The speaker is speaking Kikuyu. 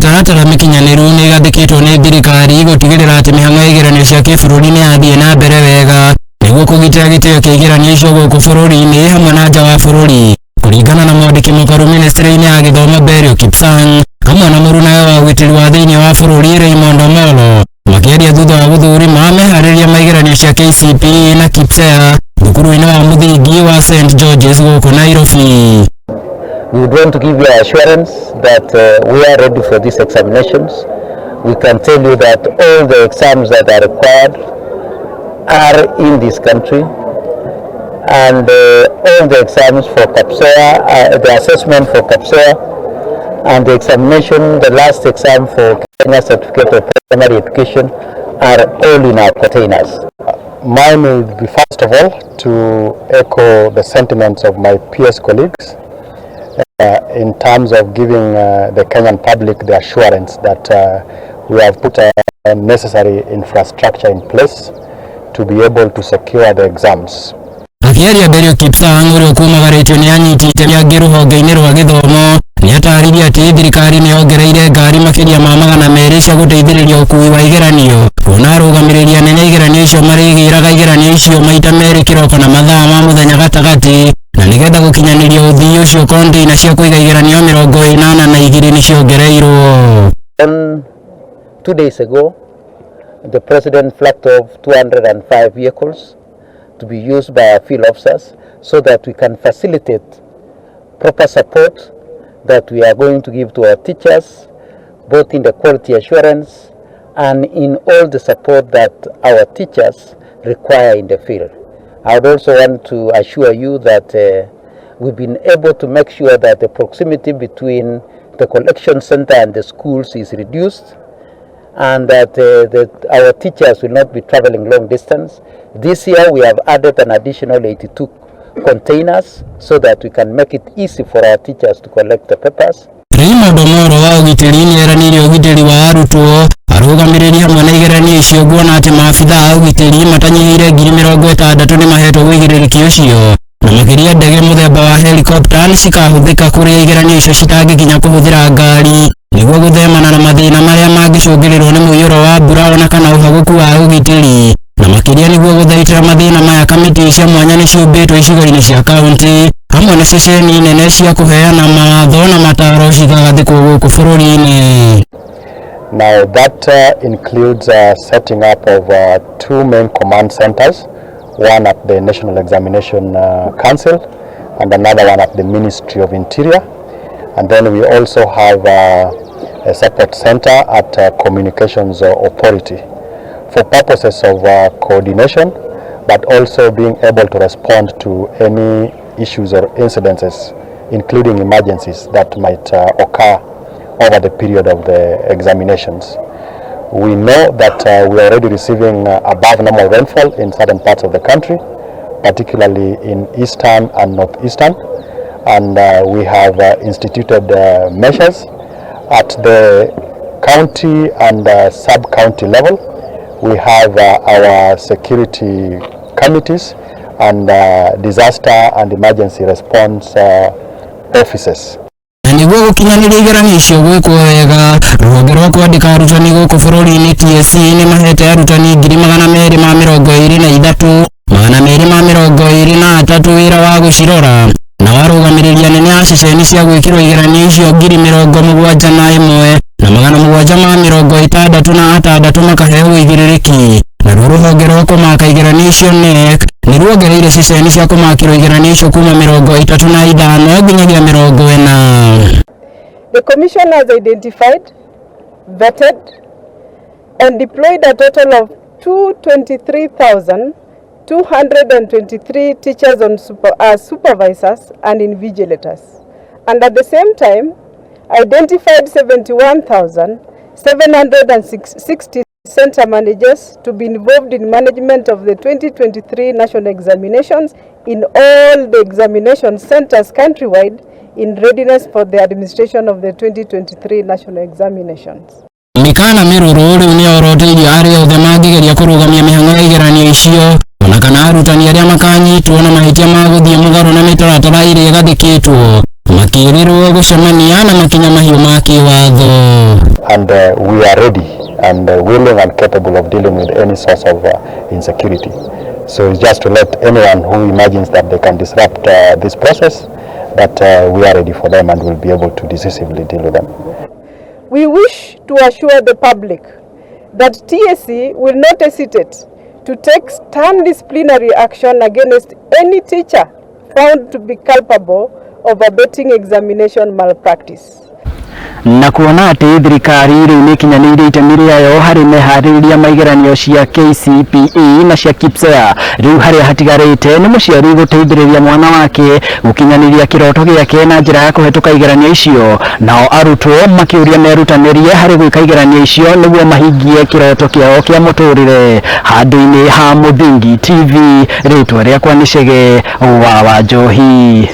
Mĩtaratara mĩkinyanĩru nĩ ĩgathĩkĩtwo nĩ thirikari gũtigĩrĩra atĩ mĩhang'o ya igeranio cia kĩbũrũri nĩ yathiĩ na mbere wega nĩguo kũgitĩra gĩtĩo kĩa igeranio icio gũkũ bũrũri-inĩ hamwe na nja wa bũrũri. Kũringana na mwandĩki mũkaru ministry-inĩ ya gĩthomo Belio Kipsang hamwe na mũrunawe wa ũgitĩri wa thĩinĩ wa bũrũri Raymond Omolo, makĩaria thutha wa gũthũrima meharĩria ma igeranio cia KCPE na KPSEA thukuru-inĩ wa mũthingi wa St George's gũkũ Nairobi. We would want to give you assurance that we are ready for these examinations. We can tell you that all the exams that are required are in this country, and all the exams for KPSEA, the assessment for KPSEA, and the examination, the last exam for Kenya Certificate of Primary Education, are all in our containers. Mine will be, first of all, to echo the sentiments of my peers colleagues in terms of giving the Kenyan public the assurance that we have put a necessary infrastructure in place to be able to secure the exams. Akĩaria, Belio Kipsang, ũrĩa ũkumagarĩtio nĩ anyiti itemi angĩ rũhonge-inĩ rwa gĩthomo, nĩ atarĩirie atĩ thirikari nĩ yongereire ngari makĩria ma 200 cia gũteithĩrĩria ũkui wa igeranio, kuona arũgamĩrĩri anene a igeranio icio marĩgĩraga igeranio icio maita merĩ kĩroko na mathaa ma mũthenya gatagatĩ, na nĩgetha gũkinyanĩria ũthii ũcio, container cia kũiga igeranio 82 nĩ ciongereirwo. On 2 days ago, the president flagged off 205 vehicles to be used by our field officers so that we can facilitate proper support that we are going to give to our teachers, both in the quality assurance and in all the support that our teachers require in the field. I would also want to assure you that we've been able to make sure that the proximity between the collection center and the schools is reduced and that our teachers will not be traveling long distance. This year we have added an additional 82 containers so that we can make it easy for our teachers to collect the papers. Raymond Omolo wa ũgitĩri nĩ eranĩire ũgitĩri wa arutwo, arũgamĩrĩri hamwe na igeranio icio, guona atĩ maabitha a ũgitĩri matanyihĩire 60,000 nĩ mahetwo ũigĩrĩrĩki ũcio, na makĩria ndege mũthemba wa helicopter nĩ cikahũthĩka kũrĩa igeranio icio citangĩkinya kũhũthĩra ngari, nĩguo gũthemana na mathĩna marĩa mangĩcũngĩrĩrwo nĩ mũiyũro wa mbura ona kana ũhagũku wa ũgitĩri. Na makĩria nĩguo gũthaitĩra mathĩna maya, kamĩtĩ cia mwanya nĩ ciũmbĩtwo icigo-inĩ cia kaunti hamwe na ceceni nene cia kũheana mawatho na mataro cigagathĩkwo gũkũ bũrũri-inĩ. Now that includes setting up of two main command centers, one at the National Examination Council and another one at the Ministry of Interior. And then we also have a support center at Communications Authority for purposes of coordination, but also being able to respond to any issues or incidences, including emergencies that might occur over the period of the examinations. We know that we are already receiving above normal rainfall in certain parts of the country, particularly in eastern and northeastern, and we have instituted measures at the county and sub-county level. We have our security committees and disaster and emergency response offices. Na nĩguo gũkinyanĩria igeranio icio gwĩkwo wega, rũhonge rwa kwandĩka arutani gũkũ bũrũri-inĩ TSC nĩ mahete arutani 223,223 wĩra wa gũcirora, na warũgamĩrĩri anene a ceceni cia gwĩkĩrwo igeranio icio 71,766 makaheo ũigĩrĩrĩki. Naruo rũhonge rwa kũmaka igeranio icio KNEC nĩ ruongereire ceceni cia kũmakĩrwo igeranio icio kuma 35 nginyagia 40. The Commission has identified, vetted, and deployed a total of 223,223 teachers as supervisors and invigilators, and at the same time identified 71,760 center managers to be involved in management of the 2023 national examinations in all the examination centers countrywide in readiness for the administration of the 2023 national examinations. Mĩkana mĩrũrũ rĩu nĩ yoroteirio arĩa othe mangĩgeria kũrũgamia mĩhang'o ya igeranio icio, ona kana arutani arĩa makanyitwo na mahĩtia ma gũthiĩ mũgarũ na mĩtaratara ĩrĩa ĩgathĩkĩtwo. Makĩrĩrwo gũcemania na makinya mahiũ ma kĩwatho. And we are ready and willing and capable of dealing with any source of insecurity. So it's just to let anyone who imagines that they can disrupt this process that we are ready for them and will be able to decisively deal with them. We wish to assure the public that TSC will not hesitate to take stern disciplinary action against any teacher found to be culpable of abetting examination malpractice. Na kuona atĩ thirikari rĩu nĩ ĩkinyanĩirie itemi rĩayo harĩ meharĩrĩria ma igeranio cia KCPE na cia KPSEA, rĩu harĩa hatigarĩte nĩ mũciari gũteithĩrĩria mwana wake gũkinyanĩria kĩroto gĩake na njĩra ya kũhetũka igeranio icio. Nao arutwo makĩũria merutanĩrie harĩ gwĩka igeranio icio nĩguo mahingie kĩroto kĩao kĩa mũtũrĩre. Handũ-inĩ ha Mũthingi TV, rĩtwa rĩakwa nĩ Chege wa Wanjohi.